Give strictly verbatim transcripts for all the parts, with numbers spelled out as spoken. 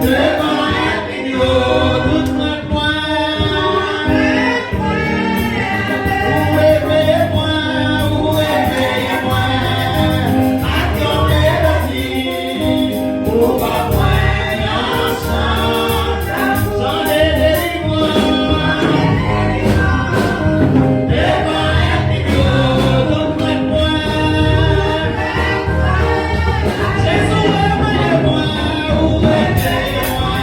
Devan ènmi m yo, tout nèt mwen. Ou reveye mwen, ou reveye mwen. Ak yon melodi, pou ban mwen yon chan. Tande delivrans. Devan ènmi m yo, tout nèt mwen. Jezi, ou reveye mwen, ou reveye mwen.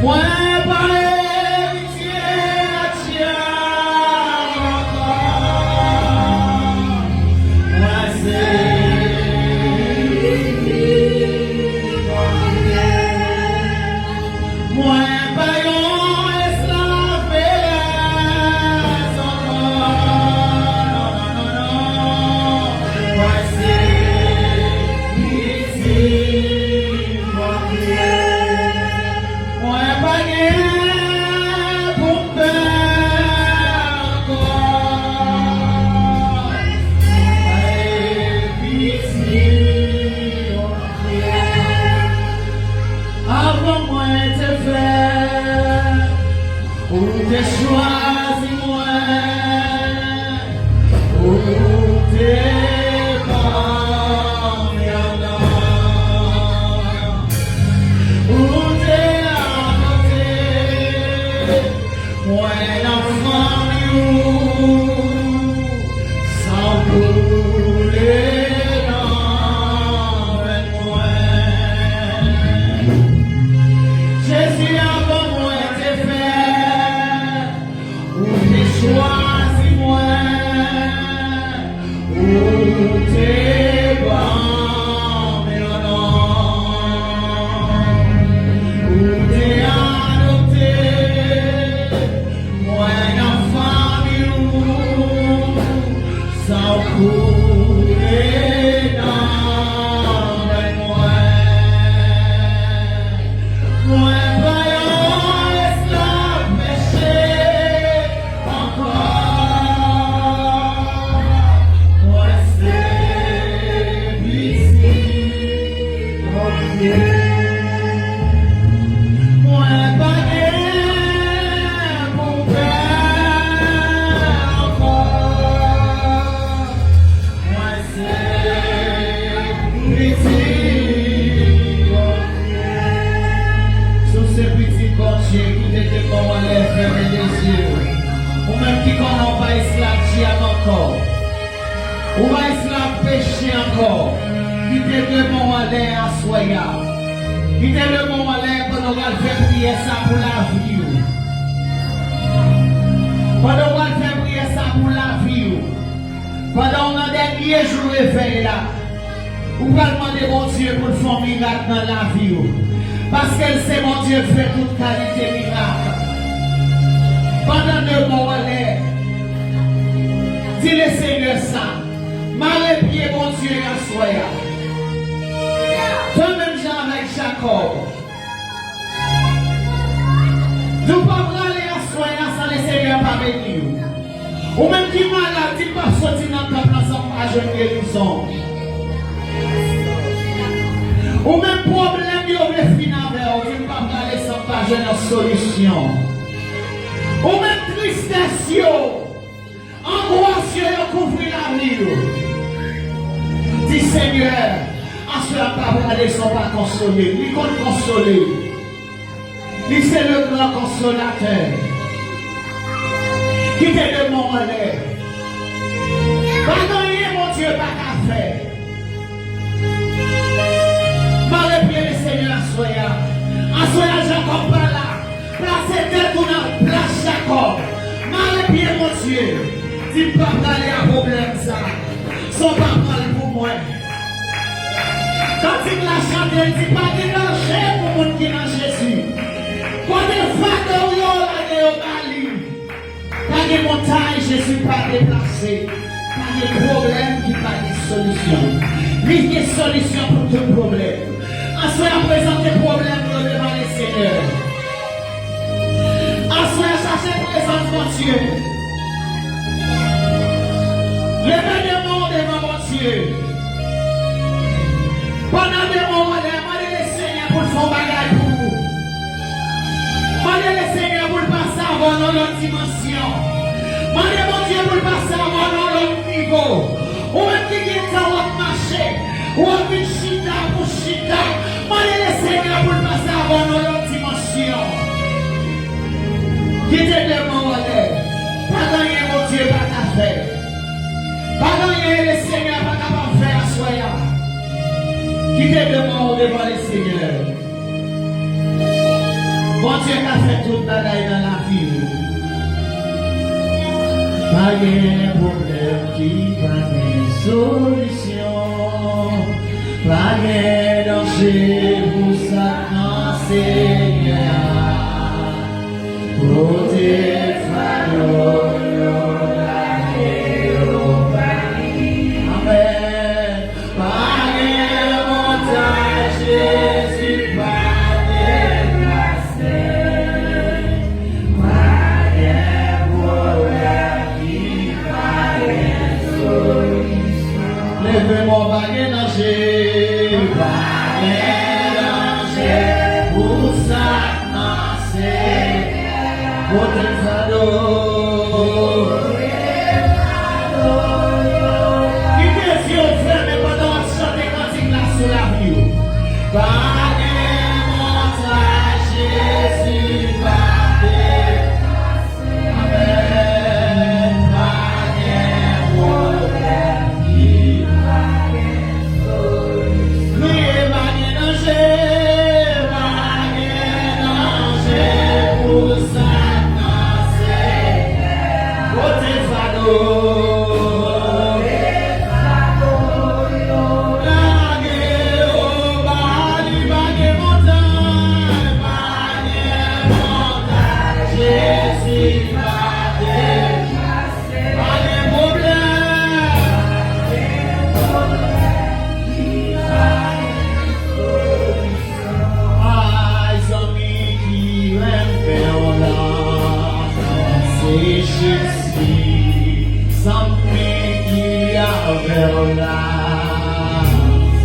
Mwen pa eritye Adya ankò. Mwen se viktim. Mwen pa yon esklav perèz ankò. Non, non, non, non. Mwen se viktim Bondye. Mwen pa gen pou m pè ankò. Mwen se viktim. Avan mwen te fèt, ou te chwazi mwen, ou te ban m yon non, ou te adopte mwen nan fanmi ou, san w koule nan venn mwen. Jezi, avan mwen te fèt, ou te chwazi mwen, ou te ban m yon non, ou te adopte mwen nan fanmi ou, san w koule nan venn mwen. Mwen pa yon esklav peche ankò. Mwen se pitit Bondye. Mwen pa gen pou m pè ankò. Mwen se pitit Bondye. Si w se pitit Bondye, kite demon anlè, fèmen de zye w. Ou menm ki konnen w pa esklav dyab ankò. Ou pa esklav peche ankò. Kite demon anlè aswè a. Kite demon anlè pandan w pral fè priyè sa pou lavi w. Pandan w pral fè priyè sa pou lavi w. Pandan w nan dènye jou revèy la, ou pral mande Bondye pou l fè yon mirak nan lavi w. Paske l se Bondye k fè tout kalite mirak. Pandan demon anlè, di Lesenyè sa, mare pye Bondye aswè a. Fè menm jan avèk Jakòb. Di w pa prale aswè a san Lesenyè pa beni w. Ou menm ki malad, di m p ap soti nan tanp lan san m pa jwenn gerizon. Ou menm pwoblèm yo vle fin avè w, di m p ap prale san m pa jwenn yon solisyon. Ou menm tristès yo, angwas yo, yo kouvri lavi w. Di, Senyè, aswè a m pa prale san w pa konsole m. Li konn konsole. Li se le gran konsolatè. Kite demon anlè. Pa gen anyen Bondye pa ka fè. Mare pye Lesenyè aswè a. Aswè a, Jakòb pa la. Plase tèt ou nan plas Jakòb. Mare pye Bondye. Di, m pa prale a pwoblèm sa. San w pa pran l pou mwen. Kantik la chante, l di, pa gen danje pou moun ki nan Jezi. Kote fado w yo, lage yo ba li. Pa gen montay Jezi pa deplase. Pa gen pwoblèm ki pa gen solisyon. Li gen solisyon pou tout pwoblèm. Aswè a, prezante pwoblèm yo devan Lesenyè. Aswè a, chache prezans Bondye. Leve de men w devan Bondye. Pandan demon anlè, mande Lesenyè pou l fè yon bagay pou ou. Mande Lesenyè pou l pase avè w nan lòt dimansyon. Mande Bondye pou l pase avè w nan lòt nivo. Ou menm ki gen tan w ap mache, w ap vin chita pou chita, mande Lesenyè pou l pase avè w nan lòt dimansyon. Kite demon anlè. Pa gen anyen Bondye pa ka fè. Pa gen anyen Lesenyè pa kapab fè aswè a. Kite demon ou devan Lesenyè. Bondye ka fè tout bagay nan lavi w. Pa gen pwoblèm ki pa gen solisyon. Pa gen danje pou sa k nan Senyè a. Pote fado yo, lage yo ba li. Amèn. Pa gen montay Jezi pa deplase. Pa gen pwoblèm ki pa gen solisyon. Leve men w, pa gen danje, pa gen danje pou sa k nan Senyè. Pote fado. Kite zye w fèmen pandan w ap chante kantik la sou lavi w. Pa gen montay Jezi pa deplase. Amèn. Pa gen pwoblèm ki pa gen solisyon. Kriye, pa gen danje, pa gen danje pou sa k nan Senyè. Pote fado. Lage yo ba li, pa gen montay, pa gen montay Jezi pa deplase. Pa gen pwoblèm. Ay, zanmi ki renmen w la, se Jezi. Zanmi ki avè w la,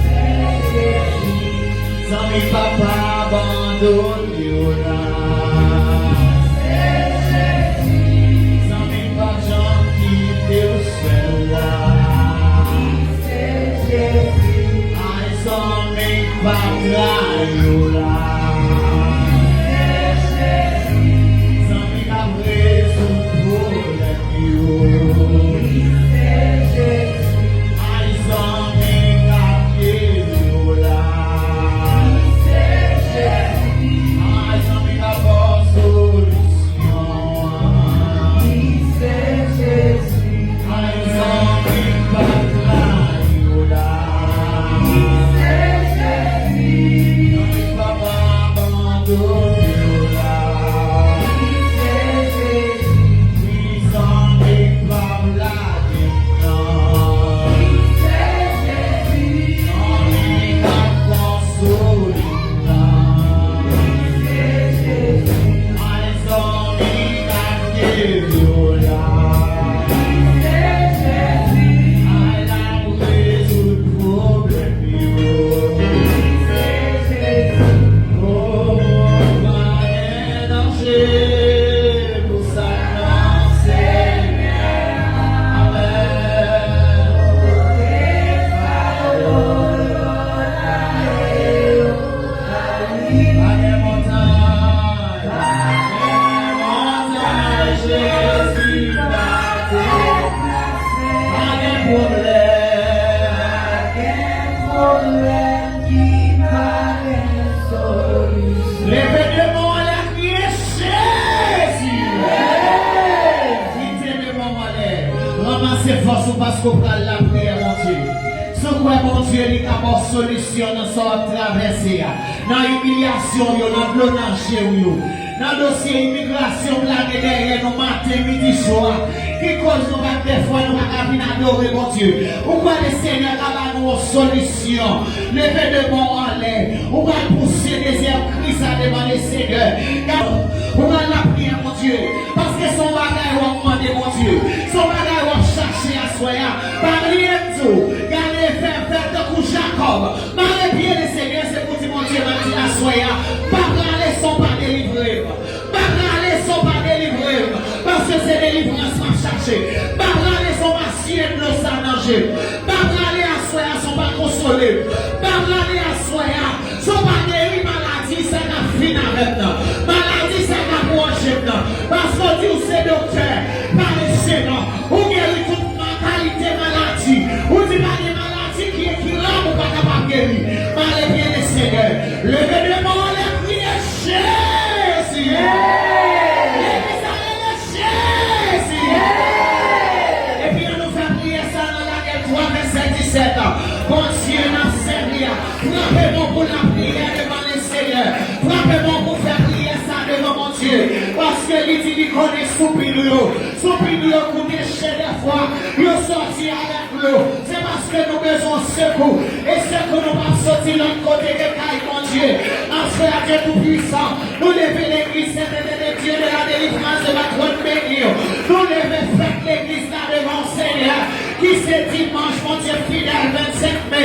se Jezi. Zanmi, papa abandone w la, se Jezi. Zanmi, pa janm kite w sèl la. Se Jezi. Ay, zanmi k pa trayi w la. Se Jezi. Zanmi k ap rezoud pwoblèm yo. Se Jezi. Ay, zanmi k ap geri w la. Se Jezi. Ay, zanmi k ap ba w solisyon. Se Jezi. Ay, zanmi k pa trayi w la. Se Jezi. Zanmi k pa abandone w la. Se Jezi. Wi, zanmi k p ap lage w nan. Se Jezi. Zanmi k ap konsole w la. Se Jezi. Ay, zanmi k ap geri w la. Se Jezi. Ay, l ap rezoud pwoblèm yo. Se Jezi. O, pa gen danje pou sa k nan Senyè a. Amèn. Pa gen montay, pa gen montay Jezi pa deplase. Pa gen pwoblèm, pa gen pwoblèm ki pa gen solisyon. Leve de men w anlè, kriye Jezi. Kite de men w anlè. Ranmase fòs ou paske w pral lapriyè Bondye. Si w kwè Bondye, li ka ba w solisyon nan sa w ap travèse a. Nan imilyasyon w yo, nan dlo nan je w yo, nan dosye imigrasyon k lage dèyè nou maten, midi, swa, ki koz nou pa t, dèfwa nou pa ka vin adore Bondye. Ou kwè Lesenyè ka ba nou yon solisyon? Leve de men w anlè. Ou pral pouse dezyèm kri sa devan Lesenyè. Ou pral lapriyè Bondye. Paske se yon bagay w ap mande Bondye. Se yon bagay w ap chache aswè a. Pa bliye m di w, gade, fè, fè tankou Jakòb. Mare pye Lesenyè, se pou di Bondye, m ap di l aswè a, pa prale san w pa delivre m. Pa prale san w pa delivre m. Paske se delivrans m ap chache. Pa prale san w pa siye dlo sa nan je m. Pa prale aswè a san w pa konsole m. Pa prale aswè a san w pa geri maladi sa k ap vin avè m nan. Maladi Frape men w pou fè priyè sa devan Bondye, paske li di li konnen soupi nou yo. Soupi nou yo koute chè dèfwa, yo sòti avèk dlo. Se paske nou bezwen sekou, e sekou nou p ap soti lòt kote ke kay Bondye. Aswè a, Dye Toupwisan, nou leve legliz Sentete de Dye de la Delivrans de Patwòn beni w. Nou leve fèt legliz la devan w, Senyè, ki se dimanch, Bondye fidèl, vennsenk me.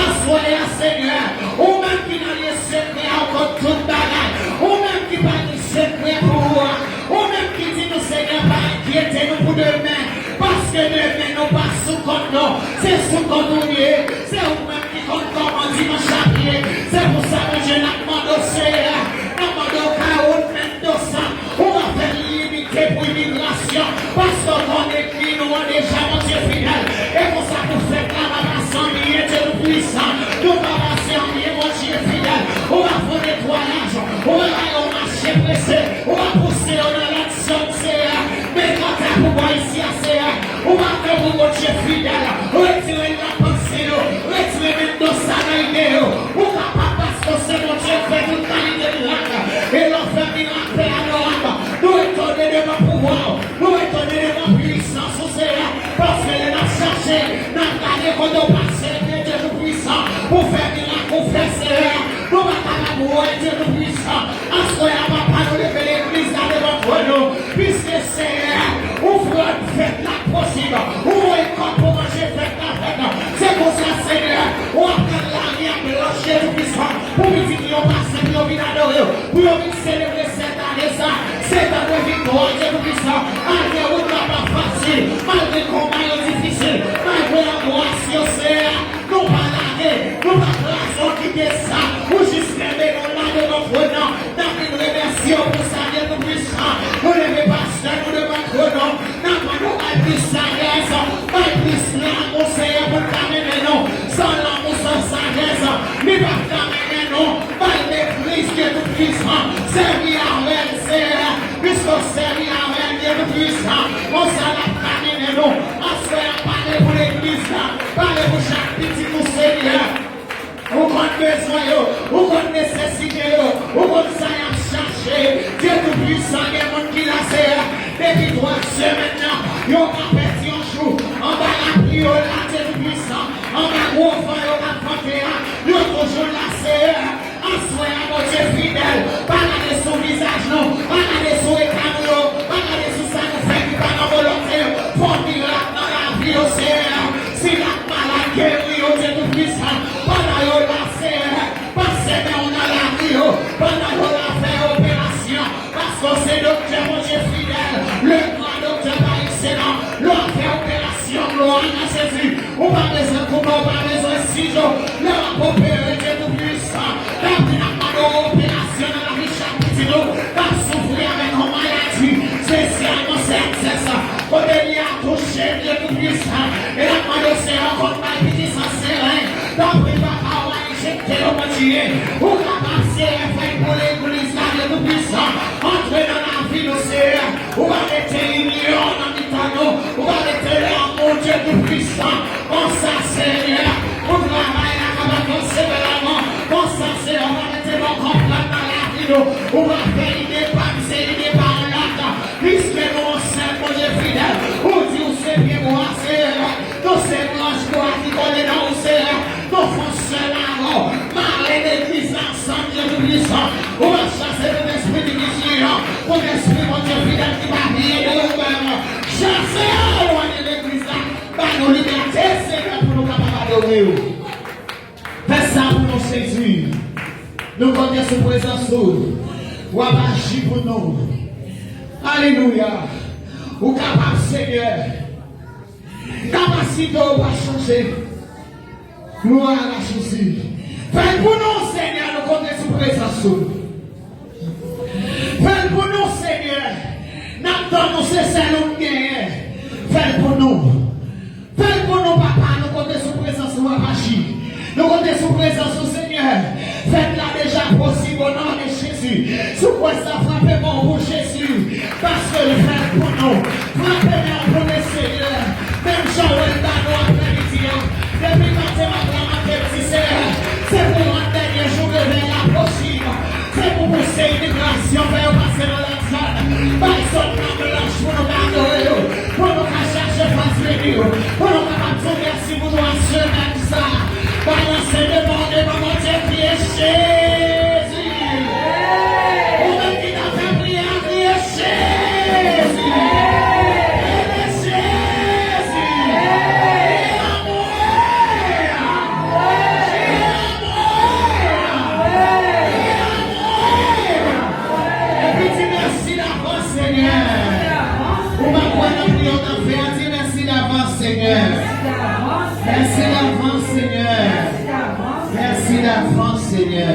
Aswè a, Senyè, ou menm ki nan lye sekrè a, ou konn tout bagay. Ou menm ki pa gen sekrè pou ou a. Ou menm ki di nou, Senyè, pa enkyete nou pou demen, paske demen nou pa sou kont nou, se sou kont ou li ye. Se ou menm ki konn kòman dimanch ap ye. Se pou sa, Bondye, n ap mande w, Senyè, n ap mande w, Kawout Mendoza, ou va fè l limite pou imigrasyon, paske w konnen enmi nou an deja, Bondye fidèl. E konsa pou fèt la va pase an byen, Dye Toupwisan. Nou va pase an byen, Bondye fidèl. Ou va fè yon netwayaj, ou va bay yon mache prese, ou va pouse yo nan lòt zòn, Senyè. Men kanta pou bò isi a, Senyè, ou va fè pou Bondye fidèl. Retire lapanse yo, retire Mendoza nan ide yo. Ou kapab, paske w se Bondye k fè tout kalite mirak. E lè w fè mirak, pè adorab, nou etone devan pouvwa w. Nou etone devan pwisans ou, Senyè, paske lè n ap chache, n ap gade kote w pase, Dye Toupwisan, pou fè mirak ou fè, Senyè. Nou pa kapab wè, Dye Toupwisan. Aswè a, Papa, nou leve legliz la devan twòn ou, piske, Senyè, ou rann fèt la posib, ou voye kòb pou manje fèt la fèt. Se konsa, Senyè, w ap rann lari a blanch, Dye Toupwisan, pou pitit ou yo pase, pou yo vin adore w, pou yo vin selebre sèt ane sa, sèt ane viktwa, Dye Toupwisan, malgre wout la pa fasil, malgre konba yo difisil, malgre angwas yo, Senyè, nou pa lage, nou pa kraze, nou kite sa, ou jis kenbe nou la devan twòn nan, n ap vin remèsye w pou sa, Dye Toupwisan, nou leve pastè nou devan twòn nan, n ap mande w bay plis sajès, bay plis lanmou, Senyè, pou l ka mennen nou, san lanmou, san sajès, li p ap ka mennen nou. Bay metriz, Dye Toupwisan. Sèvi avè l, Senyè. Piske w sèvi avè l, Dye Toupwisan, konsa l ap ka mennen nou. Aswè a, pale pou legliz la. Pale pou chak pitit ou, Senyè. Ou konn bezwen yo. Ou konn nesesite yo. Ou konn sa y ap chache. Dye Toupwisan, gen moun ki la, Senyè, depi twa semèn nan, yo pa pèdi yon jou. Anba lapli yo la, Dye Toupwisan. Anba gwo van yo k ap vante a, yo toujou la, Senyè. Aswè a, Bondye fidèl, pa gade sou vizaj nou, pa gade sou eta nou yo, pa gade sou sa nou fè ki pa nan volonte w. Fè yon mirak nan lavi yo, Senyè. Si y ap malad, geri yo, Dye Toupwisan. Pandan yo la, Senyè, pase men w nan lavi yo. Pandan yo la, fè operasyon. Paske w se doktè, Bondye fidèl, le gran doktè pa ekselans. Lè w ap fè operasyon, glwa nan Jezi. Ou pa bezwen koutè, ou pa bezwen sizo. Lè w ap opere, Dye Toupwisan, Dapre n ap mande w operasyon nan lavi chak pitit ou k ap soufri avèk yon maladi, se sèlman se egzès kote li a touche, Dye Toupwisan. E n ap mande w, Senyè, konn bay pitit sa seren. Tanpri, Papa, w a enjekte yo, Bondye. Ou kapab, Senyè, fè l pou legliz la, Dye Toupwisan. Antre nan lavi nou, Senyè. Ou va mete inyon nan mitan nou. Ou va mete lanmou, Dye Toupwisan. Konsa, Senyè, pou travay la kapab vanse vè lavan. Konsa, Senyè, ou va mete bon konprann nan lavi nou. Ou va fè ide pa m se ide pa yon lòt. Piske nou yon sèl Bondye fidèl. Ou di ou se pye bwa, Senyè. Nou se branch bwa ki kole nan ou, Senyè. Nou fè yon sèl avè w. Mare legliz la ansanm, Dye Toupwisan. Ou va chase tout espri divizyon, tout espri Bondye fidèl ki pa vle ede ou menm. Chase yo lwen de legliz la. Ba nou libète, Senyè, pou nou kapab adore w. Fè sa pou nou, Jezi. Nou konte sou prezans ou. W ap aji pou nou. Alelouya. Ou kapab, Senyè. Kapasite w pa chanje. Glwa a Jezi. Fè l pou nou, Senyè, nou konte sou prezans ou. Fè l pou nou, Senyè. N ap tann ou, se sèl ou n genyen. Fè l pou nou. Fè l pou nou, Papa, nou konte sou prezans ou, w ap aji. Nou konte sou prezans ou, Senyè. Fèt la deja posib, o non de Jezi. Si w kwè sa, frape men w pou Jezi. Paske l fè l pou nou. Frape men w pou Lesenyè. Menm jan w wè l ba nou aprèmidi a. Depi maten m ap lamante, m di, Senyè, se pou rann dènye jou revèy la posib. Se Senyè,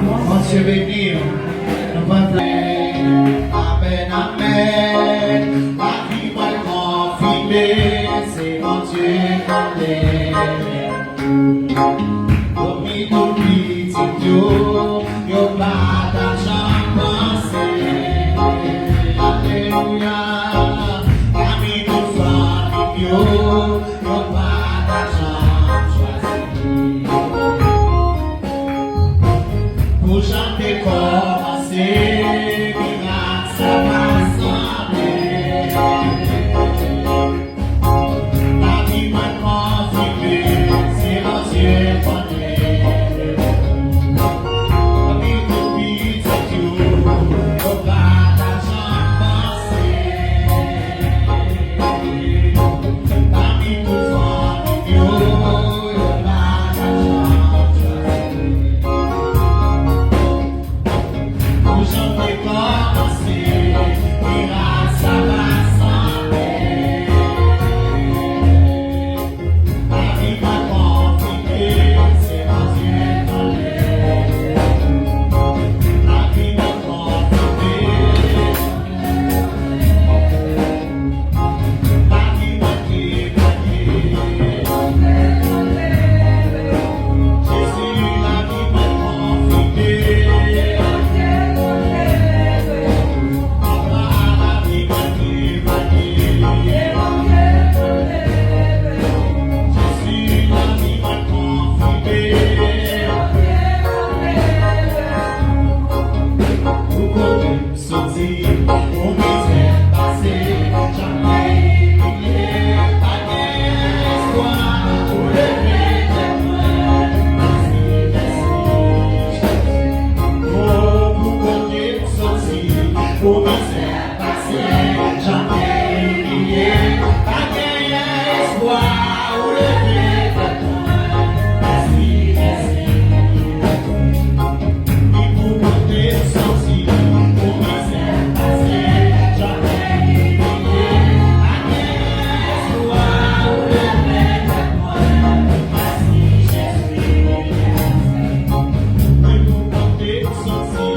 Bondye beni w. Nou pral fè amèn, amèn. Lavi mwen konfime, se Bondye konnen. Pami tout pitit yo, yo pa ta janm panse. Alelouya. Pami tout fanmi yo, yo pa ta janm chwazi. Pou jan te kòmanse, mirak sa pa sanble. Lavi mwen konfime, se Bondye konnen. Pami tout pitit yo, yo pa ta janm panse. Pami tout fanmi yo, yo pa ta janm chwazi. Pou jan te kòmanse, mirak sa pa sanble. Lavi mwen konfime, se Bondye konnen. Lavi mwen konfime. Pou kote m soti, pou mizè m pase, jan m te imilye, pa gen espwa pou leve tèt mwen. Mèsi, mèsi, Jezi. O, pou kote m soti, pou mizè m pase, jan m te imilye, pa gen espwa ou leve tèt mwen. Mèsi, mèsi. Ni pou kote m soti, pou mizè m pase, jan m te imilye, pa gen espwa ou leve tèt mwen. Mèsi, Jezi. Ni pou kote m soti,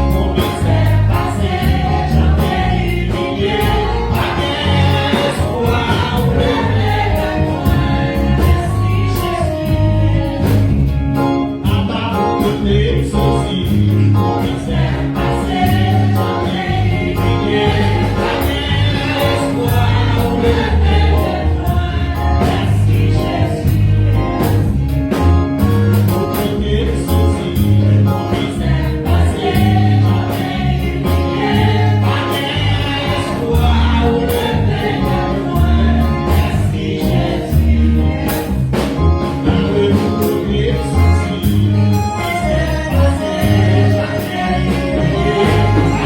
pou mizè m pase, jan m te imilye, pa gen espwa ou leve tèt mwen. Mèsi, Jezi. Papa, pou kote m soti, pou mizè m pase, jan m te imilye, pa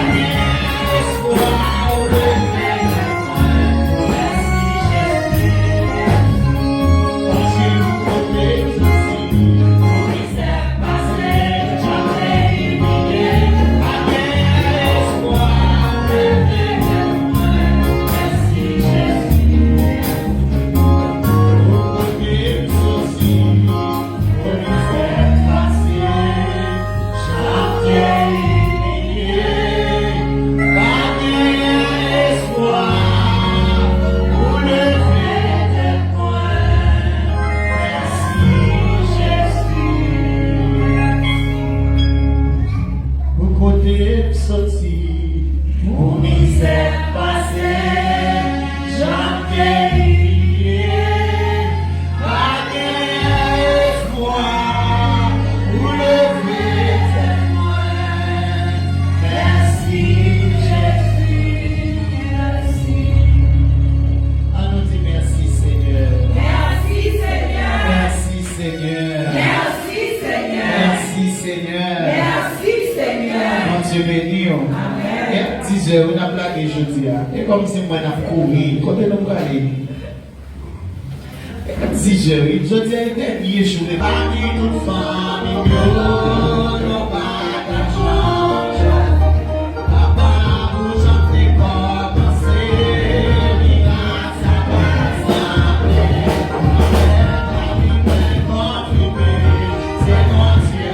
gen espwa ou leve tèt mwen. Mèsi, Jezi. Pou kote m soti, pou mizè m pase, jan m te imilye, pa gen espwa ou leve tèt mwen. Mèsi, Jezi. Pou kote m soti, pou mizè m pase, jan m te imilye, pa gen espwa pou leve tèt mwen. Mèsi, Jezi, mèsi. An nou di mèsi, Senyè. Mèsi, Senyè. Mèsi, Senyè. Mèsi, Senyè. Mèsi, Senyè. Mèsi, Senyè. Bondye beni w. Amèn. Gen dizè wi n ap lage jodi a. E kòmsi m wè n ap kouri. Kote nou prale? Dizè wi. Jodi a e dènye jou. Pami tout fanmi m yo, nou pa ta chanje. Papa, pou jan te kòmanse, mirak sa pa sanble. Lavi mwen konfime, se Bondye.